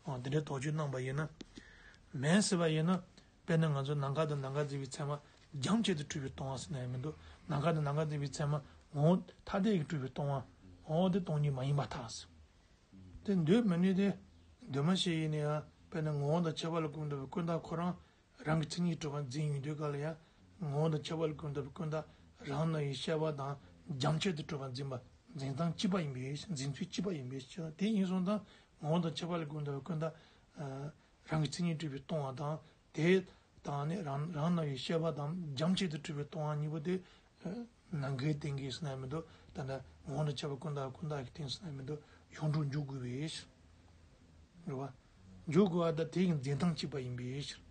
འོ་དེ་འདྲའི་དོགས་གཅོད་གནང་པ་ཡིན་ན། མེད་ཟེར་བ་ཡིན་ན། དཔེར་ན་ང་ཚོ་ནམ་མཁའ་དང་ནམ་མཁའ་འཛིན་པའི་ཚད་མ་རྒྱུན་ཆད་དུ་གྲུབ་པའི་སྟོང་པ་ཟེར་ན་ཡང་མི་འདུག་ནམ་མཁའ་དང་ནམ་མཁའ་འཛིན་པའི་ཚད་མ་ངོ་བོ་ཐ་དད་ཀྱིས་གྲུབ་པའི་སྟོང་པ། འོ་དེ་སྟོང་ཉིད་མ་ཡིན་པར་ཐལ། དེ་འདོད་མི་ནུས་ཏེ། འདོད་མ་ཤེས་ཡིན་ན་ཡང་། དཔེར་ན་ངོ་བོ་དང་ཁྱད་པར་ལ་ཀུན་བཏགས་པའི་ཀུན་བཏགས་ཁོ་རང་རང་གི་མཚན་ཉིད་གྲུབ་པར་འཛིན་ཡོང་དུས་ག་ལ་ཡང་། ངོ་བོ་དང་ཁྱད་པར་ལ་ཀུན་བཏགས་པའི་ཀུན་བཏགས་རང་སྣང་བའི་ཤེས་པ་དང་རྒྱུན་ཆད་དུ་གྲུབ་པར་འཛིན་པ། འཛིན་སྟངས་གཅིག་པ་ཡིན་པའི་འཛིན་ཚུལ་གཅིག་པ་ཡིན་པའི་ཕྱིར། དེ་ཡིན་སོང་ཙང་ངོ་བོ་དང་ཁྱད་པར་ལ་ཀུན་བཏགས་པའི་ཀུན་བཏགས། རང་གི་མཚན་ཉིད་གྲུབ་པའི་སྟོང་པ་དང་། དེ་དང་ནི་རང་རང་སྣང་བའི་ཤེས་པ་དང་རྒྱུན་ཆད་དུ་གྲུབ་པའི་སྟོང་པ་གཉིས་པོ་དེ། ནམ་མཁའི་སྟེང་གི་ཟེར་ན་མི་འདུག་ད་ལྟ་ངོ་བོ་དང་ཁྱད་པར་ཀུན་བཏགས་ཀུན་བཏགས་ཀྱི་སྟེང་ཟེར་ན་མི་འདུག་ཡོངས་གྲུབ་འཇུག་དགོས་པའི་ཕྱིར། རེད་བ། འཇུག་དགོས་པ་དང་དེ་ཡི་འཛིན་སྟངས་གཅིག་པ་ཡིན་པའི་ཕྱིར།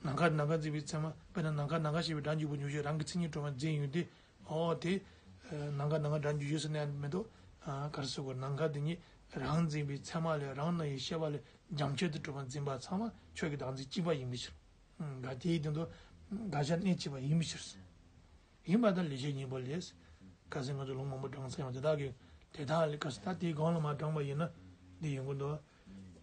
ནམ་མཁའ་ནམ་མཁའ་འཛིན་པའི་ཚད་མ། དཔེར་ན་ནམ་མཁའ་ནམ་མཁའ་ཞེས་པའི་སྒྲ་འཇུག་པ་འཇུག་བྱེད་རང་གི་མཚན་ཉིད་གྲུབ་པར་འཛིན་ཡོང་དུས། ཨོ་དེ། ནམ་མཁའ་ནམ་མཁའ་སྒྲ་འཇུག་བྱེད་ཟེར་ན་ཡང་མི་འདུག་ག་རེ་ཟེར་དགོས། ནམ་མཁའ་དེ་ཉིད་རང་འཛིན་པའི་ཚད་མ་ལས་རང་སྣང་བའི་ཤེས་པ་ལས་རྒྱུན་ཆད་དུ་གྲུབ་པར་འཛིན་པ་ཚང་མ་ཆོས་ཀྱི་བདག་འཛིན་གཅིག་པ་ཡིན་པའི་ཕྱིར། འགལ་དེའི་སྟེང་དུ་དགག་བྱ་གནས་གཅིག་པ་ཡིན་པའི་ཕྱིར། ཡིན་པ་དང་ལེགས་བཤད་སྙིང་པོ་ལས། ཁ་སང་ང་ཚོ་ལུང་མང་པོ་དྲངས་ཚར་ཡང་དེ་དག་གི་དེ་དག་ལས་ཁ་སང་ད་དེའི་སྒང་ལ་མར་དྲངས་པ་ཡིན་ན་འདི་ཡོང་གི་འདུག་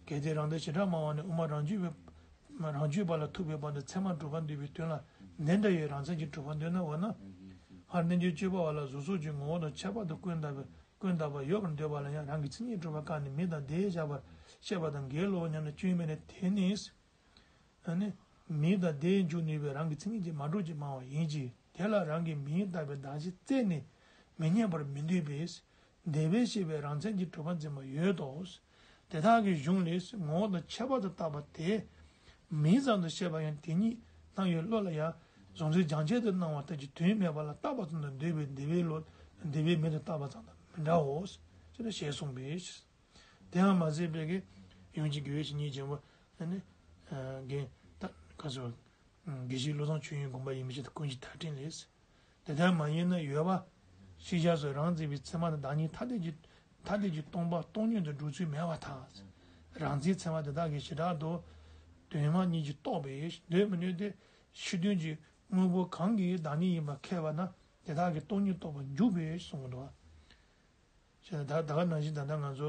གལ་ཏེ་རང་དོན་བྱེ་བྲག་སྨྲ་བ་ནི། དབུ་མ་རང་རྒྱུད་པའི་རང་རྒྱུད་པ་ལ་ཐུག་པའི་བར་དུ་ཚད་མར་གྲུབ་པར་འདོད་པའི་དོན་ལ་འདི་འདྲ་བའི་རང་མཚན་གྱིས་གྲུབ་པར་འདོད་ན། འོ་ན། སྔར་རྣལ་འབྱོར་སྤྱོད་པ་བ་ལ་གཟུགས་སོགས་ཀྱི་ངོ་བོ་དང་ཁྱད་པར་དུ་ཀུན་བཏགས་པའི་ཀུན་བཏགས་པ་ཡོད་པར་འདོད་པ་ལ་ཡང་རང་གི་མཚན་ཉིད་གྲུབ་པ་བཀག་ནས་མིང་དང་བརྡས་བཞག་པར་བཤད་པ་དང་འགལ་ལོ་སྙམ་ནས་སྐྱོན་མེད་ནས། དེ་ནི། ཨ་ནི། མིང་དང་བརྡས་འཇུག་ནུས་པའི་རང་གི་མཚན་ཉིད་ཀྱིས་མ་གྲུབ་ཅེས་སྨྲ་བ་ཡིན་གྱི། དེ་ལ་རང་གི་མིང་བཏགས་པའི་གདགས་གཞི་རྩད་ནས་མི་རྙེད་པར་མི་འདོད་པས། འདས་པའི་ཤེས་པས་རང་མཚན་གྱིས་གྲུབ་པར་འཛིན་པ་ཡོད་དོ། དེ་དག་གི་གཞུང་ལས། ངོ་བོ་དང་ཁྱད་པར་དུ་བཏགས་པ་དེ་མིང་ཙམ་དུ་བཤད་པ་ཡང་དེ་ཉིད་སྣང་བའི་བློ་ལ་ཡང་གཟུང་འཛིན་རྒྱུན་ཆད་དུ་སྣང་བ་ལྟར་གྱི་དོན་མེད་པ་ལ་བཏགས་པ་ཙམ་དུ་འདོད་པས། འདས་པའི་བློ། འདས་པའི་མིང་དུ་བཏགས་པ་ཙམ་དང་མི་འདྲའོ། ཅེས་ཞེས་གསུངས་པའི་ཕྱིར། དེའང་མ་ཟད་པའི་གི་ཡོངས་ཀྱི་དགེ་བའི་བཤེས་གཉེན་ཆེན་པོ་ཨ་ནི། རྒན་ད་ག་ཟེར་བ། དགེ་བཤེས་བློ་བཟང་ཆོས་དབྱིངས་དགོངས་པ་ཡིན་པའི་ཕྱིར་ཀུན་གཞི་མཐའ་བྲལ་ལས། དེ་ལྟར་མ་ཡིན་ན་ཡོད་པ། ཤེས་བྱ་སོགས་རང་འཛིན་པའི་ཚད་མ་དང་བདག་ཉིད་ཐ་དད་ཀྱི་ཐ་དད་ཀྱི་སྟོང་པ་སྟོང་ཉིད་དུ་སྒྲུབ་ཚུལ་མེད་པར་ཐལ། རང་འཛིན་ཚད་མ་དེ་དག་གི་བྱེ་བྲག་ཏུ་དོན་སྨྲ་གཉིས་ཀྱིས་རྟོགས་པས་འདོད་མི་ནུས་ཏེ། ཕྱི་དོན་གྱི་དངོས་པོ་གང་གིས་བདག་ཉིད་ཡིན་པར་ཁས་པ་ན་དེ་དག་གིས་སྟོང་ཉིད་རྟོགས་པར་འཇུག་པས་གསུངས་པ་འདུག་ཞེས་ད་ད་ག་ནང་བཞིན་ད་ལྟ་ང་ཚོ་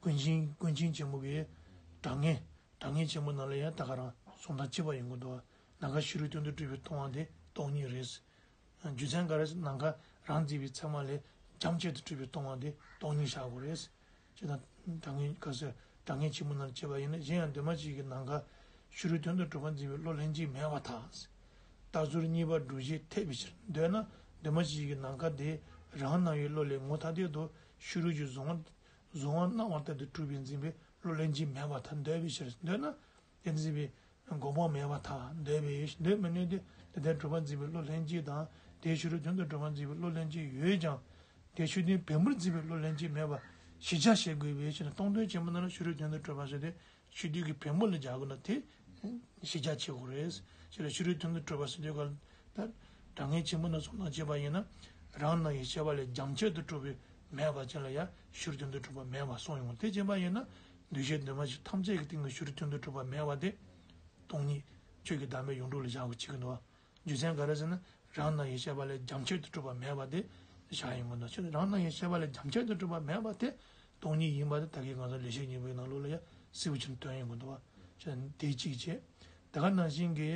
ཀུན་མཁྱེན་ཀུན་མཁྱེན་ཆེན་མོ་གི་དྲང་ངེས་དྲང་ངེས་ཆེན་མོ་ནང་ལ་ཡང་ད་ག་རང་གསུང་སྟངས་གཅིག་པ་ཡོང་གི་འདུག་ནམ་མཁའ་ཕྱི་རོལ་དོན་དུ་གྲུབ་པའི་སྟོང་པ་དེ་སྟོང་ཉིད་རེད། རྒྱུ་མཚན་ག་རེ་ཟེར་ན་ནམ་མཁའ་རང་འཛིན་པའི་ཚད་མ་ལས་རྒྱུན་ཆད་དུ་གྲུབ་པའི་སྟོང་པ་དེ་སྟོང་ཉིད་བཞག་དགོས་རེད། ཅེས་དང་། དྲང་ངེས་ག་ཟེར་དྲང་ངེས་ཆེན་པོ་ནང་བྱས་པ་ཡིན་ན། གཞན་ཡང་འདུས་མ་བྱས་ཀྱི་ནམ་མཁའ་ཕྱི་རོལ་དོན་དུ་གྲུབ་པར་འཛིན་པའི་བློ་ལྷན་ཅིག་མེད་པར་ཐལ། རྟགས་ཚུལ་གཉིས་པ་སྒྲུབ་བྱེད་འཐད་པའི་ཕྱིར། འདོད་ན་འདུས་མ་བྱས་ཀྱི་ནམ་མཁའ་དེ་རང་སྣང་བའི་བློ་ལས་ངོ་ཐ་དད་དུ་ཕྱི་རོལ་གྱི་གཟུང་བ་གཟུང་བ་སྣང་བ་ལྟར་དུ་གྲུབ་པའི་འཛིན་པའི་བློ་ལྷན་ཅིག་མེད་པར་ཐལ། འདོད་པའི་ཕྱིར། འདོད་ན་དེ་འཛིན་པའི་འགོག་པ་མེད་པར་ཐལ། འདོད་པའི་འདོད་མི་ནུས་ཏེ། དེ་ལྟར་གྲུབ་པར་འཛིན་པའི་བློ་ལྷན་ཅིག་དང་དེའི་ཕྱི་རོལ་དོན་དུ་གྲུབ་པར་འཛིན་པའི་བློ་ལྷན་ཅིག་ཡོད་ཀྱང་། དེའི་ཕྱི་དོན་བེམ་པོར་འཛིན་པའི་བློ་ལྷན་ཅིག་མེད་པ་གཞིར་བཞག་བྱེད་དགོས་པའི་ཕྱིར་ན། སྟོང་དོན་ཆེན་པོ་ནང་ལ་ཕྱི་རོལ་དོན་དུ་གྲུབ་པ་ཟེར་ཏེ་ཕྱི་དོན་གྱི་བེམ་པོ་ལ་སྦྱར་དགོས་ན་དེ་གཞིར་བཞག་བྱེད་དགོས་རེད། ཕྱི་རོལ་ཕྱི་རོལ་དོན་དུ་གྲུབ་པ་ཟེར་དུས་ག་ལ་ད་དྲང་ངེས་ཆེན་པོ་ནང་གསུང་སྟངས་བྱས་པ་ཡིན་ན། རང་སྣང་བའི་ཤེས་པ་ལས་རྒྱུན་ཆད་དུ་གྲུབ་པའི་མེད་པ་ཅན་ལ་ཡང་ཕྱི་རོལ་དོན་དུ་གྲུབ་པ་མེད་པ་གསུངས་ཡོང་། དེ་བྱས་པ་ཡིན་ན་འདུས་བྱས་འདུས་མ་བྱས་ཐམས་ཅད་ཀྱི་སྟེང་དུ་ཕྱི་རོལ་དོན་དུ་གྲུབ་པ་མེད་པ་དེ་སྟོང་ཉིད་ཆོས་ཀྱི་བདག་མེད་ཡོངས་གྲུབ་ལ་བཞག་དགོས་བྱེད་ཀྱི་འདུག་རྒྱུ་མཚན་ག་རེ་ཟེར་ན། རང་སྣང་བའི་ཤེས་པ་ལས་རྒྱུན་ཆད་དུ་གྲུབ་པ་མེད་པ་དེ་བཞག་ཡོང་གི་འདུག་ཕྱིར་རང་སྣང་བའི་ཤེས་པ་ལས་རྒྱུན་ཆད་དུ་གྲུབ་པ་མེད་པ་དེ་སྟོང་ཉིད་ཡིན་པ་དེ་ད་གིན་ང་ཚོ་ལེགས་བཤད་སྙིང་པོའི་ནང་ལོགས་ལ་ཡང་ གསལ་པོ་ཅིག་སྟོན་ཡོང་གི་འདུག་བ། ཅེས་དེ་གཅིག་བྱས། དེ་ག་ནང་བཞིན་གྱི་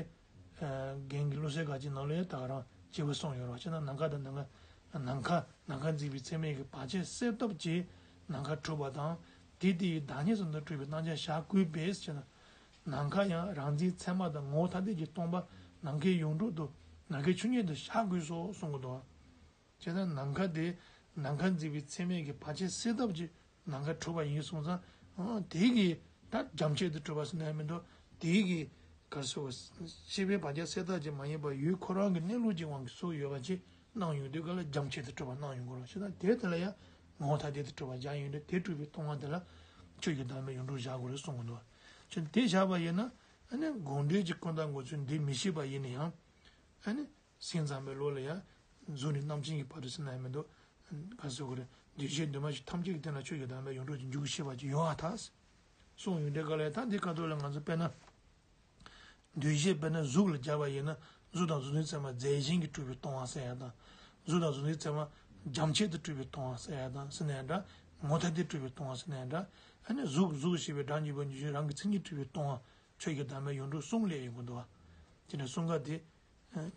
རྒན་གྱི་བློ་གསལ་དཀར་ཆག་ནང་ལ་ཡང་ད་ག་རང་སྐྱེས་བུ་གསུམ་ཡོད་རེད་བ། ཅེས་ན་ནམ་མཁའ་དང་ནམ་མཁའ་ནམ་མཁའ་ནམ་མཁའ་འཛིན་པའི་ཚད་མའི་གི་བར་ཆད་སེལ་ཐབས་ཀྱི་ནམ་མཁའ་གྲུབ་པ་དང་། དེ་དེ་ཡི་བདག་ཉིད་གསུམ་དུ་གྲུབ་པའི་རྣམ་གཞག་བྱ་དགོས་པས་ཅེས་ན། ནམ་མཁའ་ཡང་རང་འཛིན་ཚད་མ་དང་ངོ་བོ་ཐ་དད་ཀྱིས་སྟོང་པ་ནམ་མཁའི་ཡོངས་གྲུབ་ཏུ་ནམ་མཁའི་ཆོས་ཉིད་དུ་བཞག་དགོས་སོ་གསུང་གི་འདུག་བ། བྱས་ཙང་ནམ་མཁའ་དེ་ནམ་མཁའ་འཛིན་པའི་ཚད་མའི་གི་བར་ཆད་སེལ་ཐབས་ཀྱི་ནམ་མཁའ་གྲུབ་པ་ཡིན་སོང་ཙང་། ཨང་དེ་གི་ད་རྒྱ་མཚན་དུ་གྲུབ་པ་ཟེར་ན་མི་འདུག་དེ་གི་ག་རེ་ཟེར་བ། ཤེས་པའི་བར་ཆད་སེལ་ཐབས་ཀྱི་མ་ཡིན་པ་ཡུལ་ཁོ་རང་གི་གནས་ལུགས་ཀྱི་དབང་གིས་སུ་ཡོད་པ་ཅིག་སྣང་ཡོང་དུས་ག་ལ་རྒྱ་མཚན་དུ་གྲུབ་པ་སྣང་ཡོང་གི་རེད། བྱས་ཙང་དེ་དེ་ལ་ཡང་ངོ་བོ་ཐ་དད་དུ་གྲུབ་པ་སྦྱར་ཡོང་དུས་དེ་གྲུབ་པའི་སྟོང་པ་དེ་ལ་ཆོས་ཀྱི་བདག་མེད་ཡོངས་གྲུབ་བཞག་དགོས་རེད་གསུང་གི་འདུག་བྱས་ཙང་དེ་བཞག་པ་ཡིན་ན་ཨ་ནི་དགོངས་འགྲེལ་གྱི་ཀུན་བཏགས་འགོད་ཚུལ་འདི་མི་ཤེས་པ་ཡིན་ན་ཡང་། ཨ་ནི། སེམས་ཙམ་པའི་བློ་ལ་ཡང་། གཟུགས་ནས་རྣམ་མཁྱེན་གྱི་བར་དུ་ཟེར་ན་ཡང་མི་འདུག་ག་རེ་ཟེར་དགོས་རེད། འདུས་བྱས་འདུས་མ་བྱས་ཐམས་ཅད་ཀྱི་སྟེང་ན་ཆོས་ཀྱི་བདག་མེད་ཡོངས་གྲུབ་ཀྱི་འཇུག་ཤེས་པ་ཅིག་ཡོང་བ་དང་། གསུངས་ཡོང་དུས་ག་ལ་ཡང་ད་འདི་ཁ་ཐོག་ལ་ང་ཚོ་དཔེར་ན། འདུས་བྱས་དཔེར་ན་གཟུགས་ལ་སྦྱར་བ་ཡིན་ན་གཟུགས་དང་གཟུགས་འཛིན་ཚད་མ་རྫས་གཞན་གྱིས་གྲུབ་པའི་སྟོང་པ་ཟེར་ཡ་དང་། གཟུགས་དང་གཟུགས་འཛིན་ཚད་མ་རྒྱ་མཚན་དུ་གྲུབ་པའི་སྟོང་པ་ཟེར་ཡ་དང་ཟེར་ན་ཡང་འདྲ། ངོ་བོ་ཐ་དད་གྲུབ་པའི་སྟོང་པ་ཟེར་ན་ཡང་འདྲ། ཨ་ནི་གཟུགས་གཟུགས་ཞེས་པའི་སྒྲ་འཇུག་པ་འཇུག་ཆོས་རང་གི་མཚན་ཉིད་གྲུབ་པའི་སྟོང་པ། ཆོས་ཀྱི་བདག་མེད་ཡོངས་གྲུབ་གསུམ་སླེབས་ཡོང་གི་འདུག་བ། དེ་ནས་གསུམ་ཀ་དེ།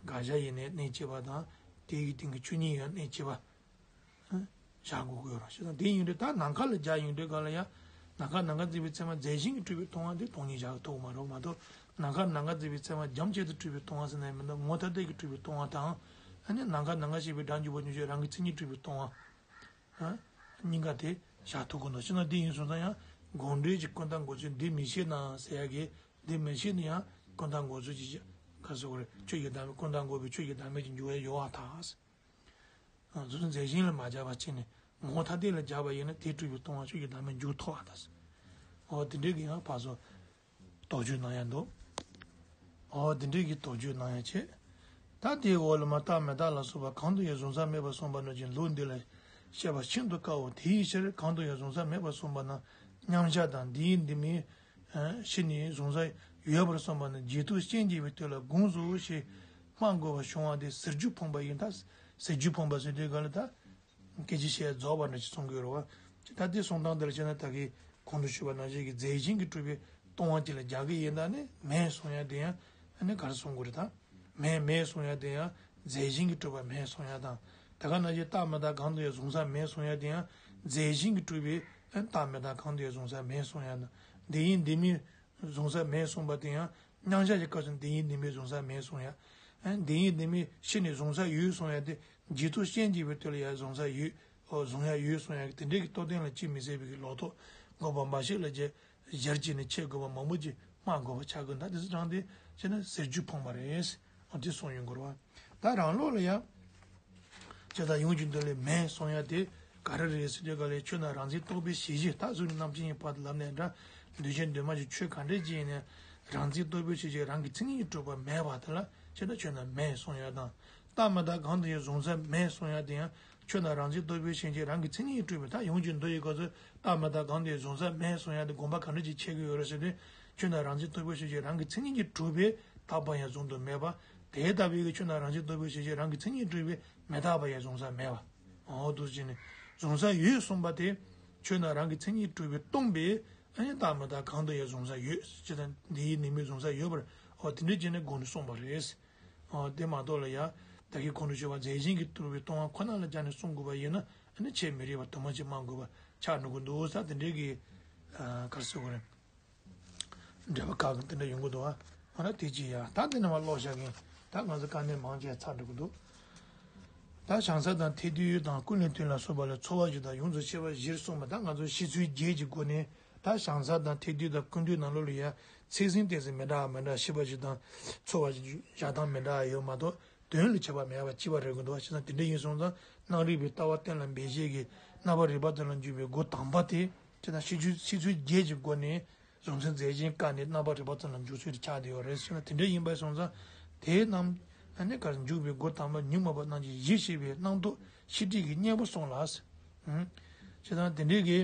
དགག་བྱ་ཡིན་ནའི་གནས་གཅིག་པ་དང་། དེ་ཡི་སྟེང་གི་ཆོས་ཉིད་ཡང་གནས་གཅིག་པ། བཞག་དགོས་ཀྱི་ཡོད་རེད། བྱས་ཙང་དེ་ཡིན་དུས་ད་ནམ་མཁའ་ལ་སྦྱར་ཡོང་དུས་ག་ལ་ཡང་། ནམ་མཁའ་ནམ་མཁའ་འཛིན་པའི་ཚད་མ་རྫས་གཞན་གྱིས་གྲུབ་པའི་སྟོང་པ་དེ་སྟོང་ཉིད་བཞག་ཐུབ་ཀྱི་མ་རེད་མ་གཏོགས། ནམ་མཁའ་ནམ་མཁའ་འཛིན་པའི་ཚད་མ་རྒྱ་མཚན་དུ་གྲུབ་པའི་སྟོང་པ་ཟེར་ན་ཡང་མི་འདུག་ངོ་བོ་ཐ་དད་ཀྱིས་གྲུབ་པའི་སྟོང་པ་དང་། ཨ་ནི་ནམ་མཁའ་ནམ་མཁའ་ཞེས་པའི་སྒྲ་འཇུག་པ་འཇུག་ཆོས་རང་གི་མཚན་ཉིད་གྲུབ་པའི་སྟོང་པ། ཨ། གཉིས་ཀ་དེ་བཞག་ཐུབ་ཀྱི་འདུག་བྱས་ན་འདི་ཡིན་སོང་ཙང་ཡང་དགོངས་འགྲེལ་གྱི་ཀུན་བཏགས་འགོད་ཚུལ་འདི་མི་ཤེས་ན་ཟེར་ཡ་གི། འདི་མི་ཤེས་ན་ཡང་ཀུན་བཏགས་འགོད་ཚུལ་གྱི་ག་རེ་ཟེར་དགོས་རེད། ཆོས་ཀྱི་བདག་མེད་ཀུན་བཏགས་འགོད་པའི་ཆོས་ཀྱི་བདག་མེད་ཀྱི་འཇུག་ཡ་ཡོད་པར་ཐལ། གཟུགས་རྫས་གཞན་ལ་མ་སྦྱར་བ་བྱས་ནས་ངོ་བོ་ཐ་དད་ལ་སྦྱར་བ་ཡིན་ན་དེ་གྲུབ་པའི་སྟོང་པ་ཆོས་ཀྱི་བདག་མེད་འཇུག་ཐུབ་པར་ཐལ། འོ་དེ་འདྲའི་གི་ཡང་ཕར་ཚུར། དོགས་གཅོད་གནང་ཡ་འདུག་འོ་དེ་འདྲའི་གི་དོགས་གཅོད་གནང་ཡ་བྱས། ད་དེའི་འོག་ལ་མ་རྟག་མི་རྟག་ལ་སོགས་པ་གང་དུ་ཡང་གཟུང་ས་མེད་པར་གསུངས་པ་རྣམས་ཀྱི་ལུགས་འདི་ལ་བཤད་པ་ཤིན་ཏུ་དཀའོ། དེའི་ཕྱིར་གང་དུ་ཡང་གཟུང་ས་མེད་པར་གསུངས་པ་རྣམས་མཉམ་གཞག་དང་། འདི་ཡིས་འདི་མིན་ཕྱི་ནས་གཟུང་ས་ཡོད་པར་གསུངས་པ་རྣམས་རྗེས་ཐོབ་ཤན་འབྱེད་པའི་དོན་ལ་དགོངས་སོ་ཞེས་སྨྲ་དགོས་པ་བྱུང་བ་དེ་ཟུར་འཇུག་ཕོངས་པ་ཡིན། ད་ཟུར་འཇུག་ཕོངས་པ་ཟེར་དུས་ག་ལ་ད། སྐད་ཆ་བཤད་རྫོགས་པ་འདྲ་ཞིག་གསུང་གི་ཡོད་རེད་བ། ད་དེ་གསུང་སྟངས་དེ་ལ་བྱས་ན་ད་གིན་གོང་དུ་ཞུས་པ་ནང་བཞིན་གྱི་རྫས་གཞན་གྱིས་གྲུབ་པའི་སྟོང་པ་ཅིག་ལ་རྒྱག་གི་ཡིན་ད་ནི་མེད་གསུང་ཡ་དེ་ཡང་ཨ་ནི་ག་རེ་གསུང་དགོས་རེད་ད། མེད་མེད་གསུང་ཡ་དེ་ཡང་རྫས་གཞན་གྱིས་གྲུབ་པ་མེད་གསུང་ཡ་དང་། ད་ག་ནང་བཞིན་རྟག་མི་རྟག་གང་དུ་ཡང་གཟུང་ས་མེད་གསུང་ཡ་དེ་ཡང་རྫས་གཞན་གྱིས་གྲུབ་པའི་ཨ་ནི་རྟག་མི་རྟག་གང་དུ་ཡང་གཟུང་ས་མེད་གསུང་ཡ་དང་། འདི་ཡིས་འདི་མིན་གཟུང་ས་མེད་གསུངས་པ་དེ་ཡང་མཉམ་གཞག་གི་སྐབས་སུ་འདི་ཡིས་འདི་མིན་གཟུང་ས་མེད་གསུང་ཡ། ཨ་འདི་ཡིས་འདི་མིན་ཕྱི་ནས་གཟུང་ས་ཡོད་གསུང་ཡ་དེ་རྗེས་ཐོབ་ཤན་འབྱེད་པའི་དོན་ལ་ཡང་གཟུང་ས་ཡོད། ཨོ་གཟུང་ཡ་ཡོད་གསུང་ཡ་གི་དེ་འདྲའི་གི་རྟོགས་ལྡན་ལ་ཅིས་མི་ཟེར་བའི་གི་ལོག་རྟོག་འགོག་པ་འབའ་ཞིག་ལ་རྗེས་གཞིར་བྱས་ནས་འཆད་དགོས་པ་མང་པོ་ཅིག་སྨྲ་དགོས་པ་ཆགས་ཀྱི་འདུག་དེ་ཚོ་དྲངས་ཏེ་བྱས་ན་ཟུར་འཇུག་ཕོངས་པ་རེད། ཨོ་དེ་གསུངས་ཡོང་དགོས་རེད་བ། ད་རང་ལུགས་ལ་ཡང་། ཇི་ལྟར་ཡོངས་ཀྱི་འདུལ་བའི་མེད་གསུང་ཡ་དེ་ག་རེ་རེད་ཟེར་དུས་ག་ལ་ཆོས་རྣམས་རང་མཚན་རྟོག་པའི་གཞི་གཞི་ད་གཟུགས་ནི་རྣམ་མཁྱེན་གྱི་བར་དུ་ལབ་ནས་འདྲ། འདུས་བྱས་འདུས་མ་བྱས་ཆོས་ག་འདྲས་ཅིག་ཡིན་ནའང་རང་མཚན་རྟོག་པའི་གཞི་གཞི་རང་གི་མཚན་ཉིད་གྲུབ་པ་མེད་པ་དེ་ལ་ཆོས་དང་ཆོས་རྣམས་མེད་གསུང་ཡ་དང་། རྟག་མི་རྟག་གང་དུ་ཡང་གཟུང་ས་མེད་གསུང་ཡ་དེ་ཡང་ཆོས་རྣམས་རང་མཚན་རྟོག་པའི་གཞི་གཞི་རང་གི་མཚན་ཉིད་གྲུབ་པའི་ད་ཡོངས་ཀྱི་འདུལ་བའི་སྐབས་སུ་རྟག་མི་རྟག་གང་དུ་ཡང་གཟུང་ས་མེད་གསུང་ཡ་དེ་དགོངས་པ་ག་འདྲ་ཅིག་འཆད་ཀྱི་ཡོད་རེད་ཟེར་དུས་ཆོས་རྣམས་རང་མཚན་རྟོག་པའི་གཞི་གཞི་རང་གི་མཚན་ཉིད་ཀྱིས་གྲུབ་པའི་རྟག་པ་ཡང་གཟུང་དུ་མེད་པ། དེ་ལྟ་བུའི་གི་ཆོས་རྣམས་རང་མཚན་རྟོག་པའི་གཞི་གཞི་རང་གི་མཚན་ཉིད་གྲུབ་པའི་མི་རྟག་པ་ཡང་གཟུང་ས་མེད་པ། འོ་འདུག་བྱས་ནས་གཟུང་ས་ཡོད་གསུངས་པ་དེ་ཆོས་རྣམས་རང་གི་མཚན་ཉིད་གྲུབ་པས་སྟོང་པས་ཨ་ནི་རྟག་མི་རྟག་གང་དུ་ཡང་གཟུང་ས་ཡོད་ཅེས་དང་འདི་ཡིས་འདི་མིན་གཟུང་ས་ཡོད་པར་འོ་དེ་འདྲ་བྱས་ནས་དགོངས་ནས་གསུངས་པ་རེད། འོ་དེ་མ་གཏོགས་ལ་ཡང་ད་གིན་གོང་དུ་ཞུས་པ་རྫས་གཞན་གྱིས་གྲུབ་པའི་སྟོང་པ་ཁོ་ན་ལ་སྦྱར་ནས་གསུང་དགོས་པ་ཡིན་ན་ཨ་ནི་ཆེས་མི་རིགས་པ་དུ་མ་ཅིག་སྨྲ་དགོས་པ་ཆགས་འགྲོ་གི་འདུག་ས་དེ་འདྲའི་གི་ག་རེ་ཟེར་དགོས་རེད། འགྲེལ་པ་ཁག་གི་དེ་འདྲ་ཡོང་གི་འདུག་ཨ། ཨ་ར་དེ་ཅི་ཡ། ད་དེ་ནས་མ་ཀློག་བཞག་གིན། ད་ང་ཚོ་དཀའ་གནད་མང་ཆེ་ཚར་འགྲོ་གི་འདུག་ད་བྱང་ས་དང་ཐེག་བསྡུས་དང་ཀུན་ལས་བཏུས་ལ་སོགས་པ་ལས་ཚོར་བ་བཞི་དང་ཡོངས་སུ་ཤེས་པ་བཞིར་གསུངས་པ་ད་ང་ཚོ་ཤེས་ཚུལ་བརྒྱད་ཀྱི་སྒོ་ནས་ད་བྱང་ས་དང་ཐེག་བསྡུས་དང་ཀུན་བཏུས་ནང་ལོགས་ལ་ཡ་ཚིག་ཟིན་ཏོག་ཙམ་མི་འདྲ་བ་མི་འདྲ་ཤེས་པ་བཞི་དང་ཚོར་བ་བཞི་བཞག་སྟངས་མི་འདྲ་བ་ཡོད་མ་གཏོགས་དོན་ལ་ཁྱད་པར་མེད་པ་གཅིག་པ་རེད་གི་འདུག་བ། བྱས་ཙང་དེ་འདྲ་ཡིན་སོང་ཙང་རྣམ་རིག་པའི་ལྟ་བ་གཏན་ལ་འབེབས་བྱེད་ཀྱི་རྣམ་པར་རིག་པ་ཙམ་ལ་འཇུག་པའི་སྒོ་དང་པོ་དེ་བྱས་ཙང་ཤེས་ཚུལ་ཤེས་ཚུལ་བརྒྱད་ཀྱི་སྒོ་ནས། གཟུང་འཛིན་རྫས་གཞན་བཀག་ནས་རྣམ་པར་རིག་པ་ཙམ་ལ་འཇུག་ཚུལ་དེ་ཆགས་བསྡད་ཡོད་རེད་ཟེར་ན་དེ་འདྲ་ཡིན་པ་སོང་ཙང་དེའི་རྣམ་ཨ་ནི་གར་འཇུག་པའི་སྒོ་དང་པོ་ཉོན་མོངས་པ་རྣམས་ཀྱི་གཞི་ཤེས་པའི་རྣམ་རྟོག་ཤེས་སྒྲིབ་ཀྱི་གཉེན་པོ་གསུངས་ལ། ཨང་། བྱས་ཙང་དེ་འདྲའི་གི་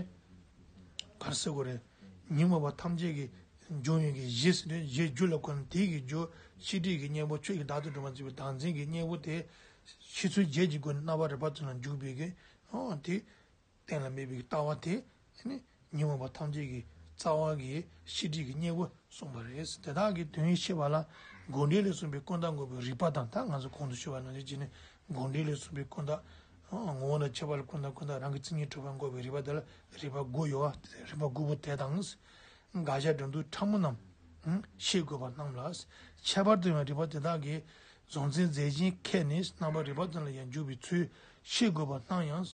གར་ཟེར་དགོས་རེད། ཉོན་མོངས་པ་ཐམས་ཅད་ཀྱི་འབྱུང་བའི་གི་གཞི་ཟེར་ནས་གཞི་རྒྱུ་ལ་གོ་ན་དེའི་གི་རྒྱུ་ཤེས་སྒྲིབ་ཀྱི་གཉེན་པོ་ཆོས་ཀྱི་བདག་ཏུ་གྲུབ་པར་འཛིན་པའི་བདག་འཛིན་གྱི་གཉེན་པོ་དེ་ཤེས་ཚུལ་བརྒྱད་ཀྱི་སྒོ་ནས་རྣམ་པར་རིག་པ་ཙམ་ལ་འཇུག་པའི་གི་ཨང་དེ། གཏན་ལ་དབབ་པའི་ལྟ་བ་དེ་ནི་ཉོན་མོངས་པ་ཐམས་ཅད་ཀྱི་ རྩ་བ་གི་ཤེས་སྒྲིབ་ཀྱི་གཉེན་པོ་གསུངས་པ་རེད། དེ་དག་གི་དོན་ཤེས་པ་ལ་དགོངས་འགྲེལ་ལས་གསུངས་པའི་ཀུན་བརྟགས་འགོག་པའི་རིགས་པ་དང་། ད་ང་ཚོ་གོང་དུ་ཞུས་པ་ནང་བཞིན་བྱས་ནས་དགོངས་འགྲེལ་ལས་གསུངས་པའི་ཀུན་བརྟགས་ངོ་བོ་དང་ཁྱད་པར་ལ་ཀུན་བརྟགས་ཀུན་བརྟགས་རང་གི་མཚན་ཉིད་གྲུབ་པ་འགོག་པའི་རིགས་པ་དེ་ལ་རིགས་པ་དགུ་ཡོད་པ། རིགས་པ་དགུ་པོ་དེ་དང་། དགག་བྱ་འགྲོ་འདུག་ཕྲ་མོ་རྣམས་ཤེས་དགོས་པ་རྣམས་ལ། ཁྱད་པར་དུ་ཡང་རིགས་པ་དེ་དག་གི་གཟུང་འཛིན་རྫས་གཞན་ཁས་ནས་རྣམ་པར་རིག་པ་ཙམ་ལ་ཡང་འཇུག་པའི་ཚུལ་ཤེས་དགོས་པ་རྣམས་ཡང་